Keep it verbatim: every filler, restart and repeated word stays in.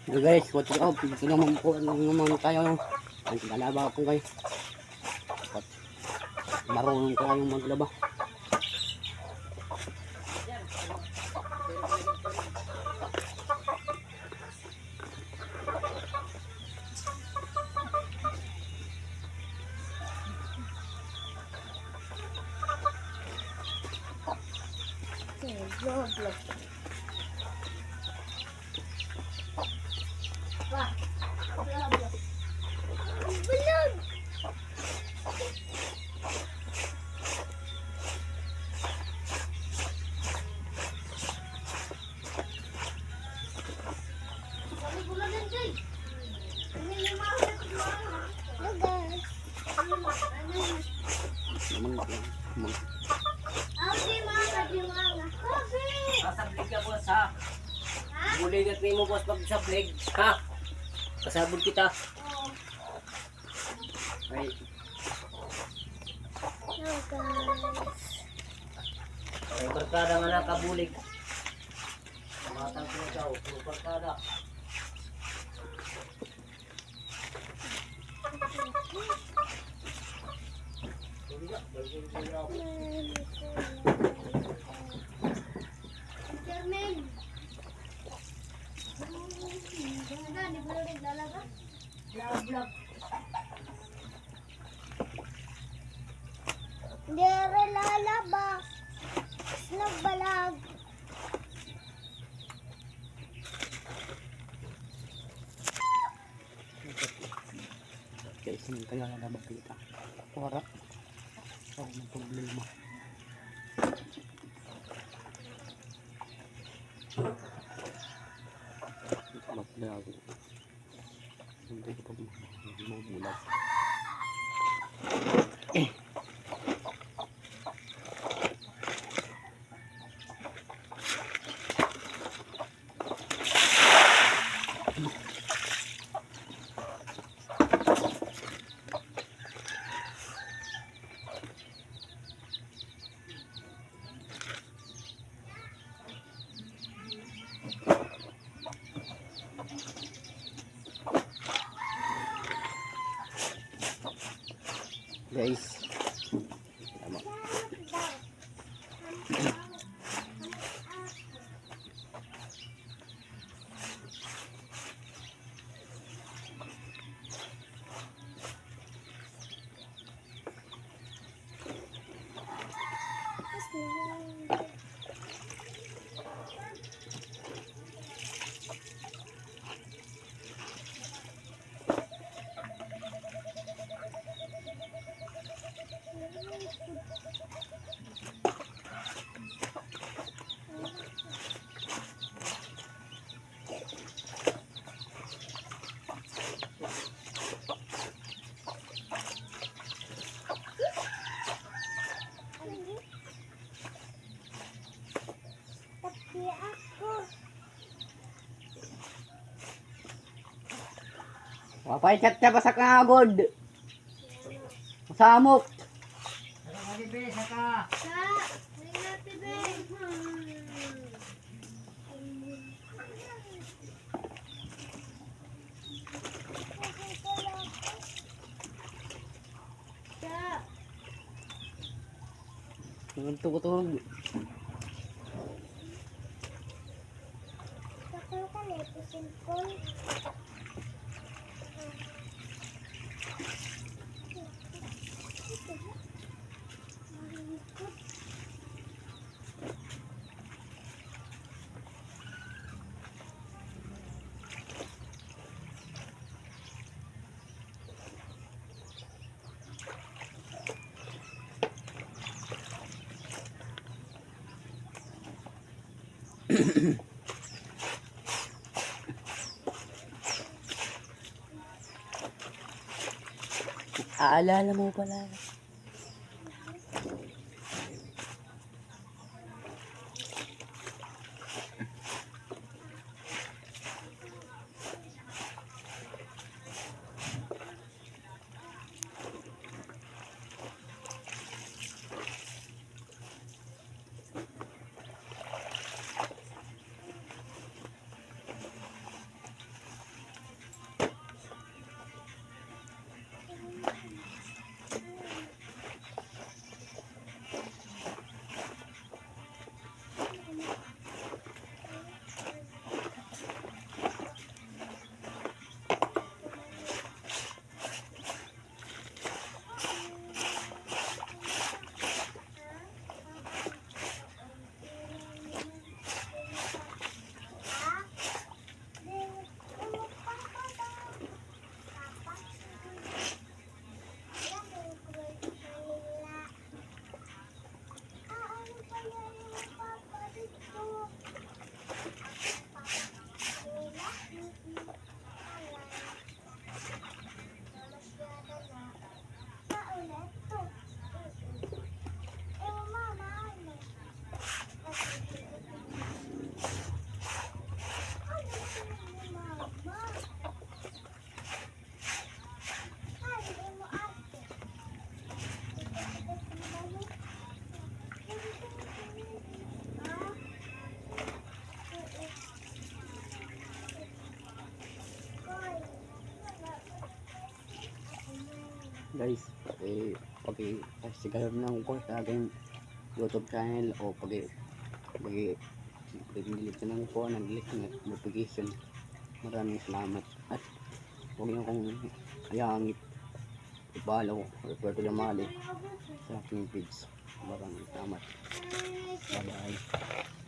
So guys, what's up? Ito naman po, ano naman tayo, no? Ang lalaba po, guys. Marunong tayo maglaba. Hello, guys. Pasablig ka, boss, ha? Buligat nimo, boss, pag sablig, ha? Pasabog kita. Ay. Hello, guys. Ay, barkada nga nakabulig. Matang ko ikaw, puro barkada. Jermaine. Ano, di ba naglalaba? Vlog, vlog. Diri lalaba. Nagbalag. Guys, hindi kaya na makita. Wala. Oh, may problema. Maglago. Hindi ko pa mabulag. Guys. Tama. Wa pay chat-chat, basta ka agod. Masamok. Sa, sa, Nagtugtog. Takal ka na ito, cellphone. Aalala mo pala. Guys, paki, paki-subscribe na ko sa aking YouTube channel o paki, paki, paki-click na ko ng like na notification. Maraming salamat. At huwag niyo kong hayaan i-follow, Roberto Damali, sa aking page. Maraming salamat. Bye-bye.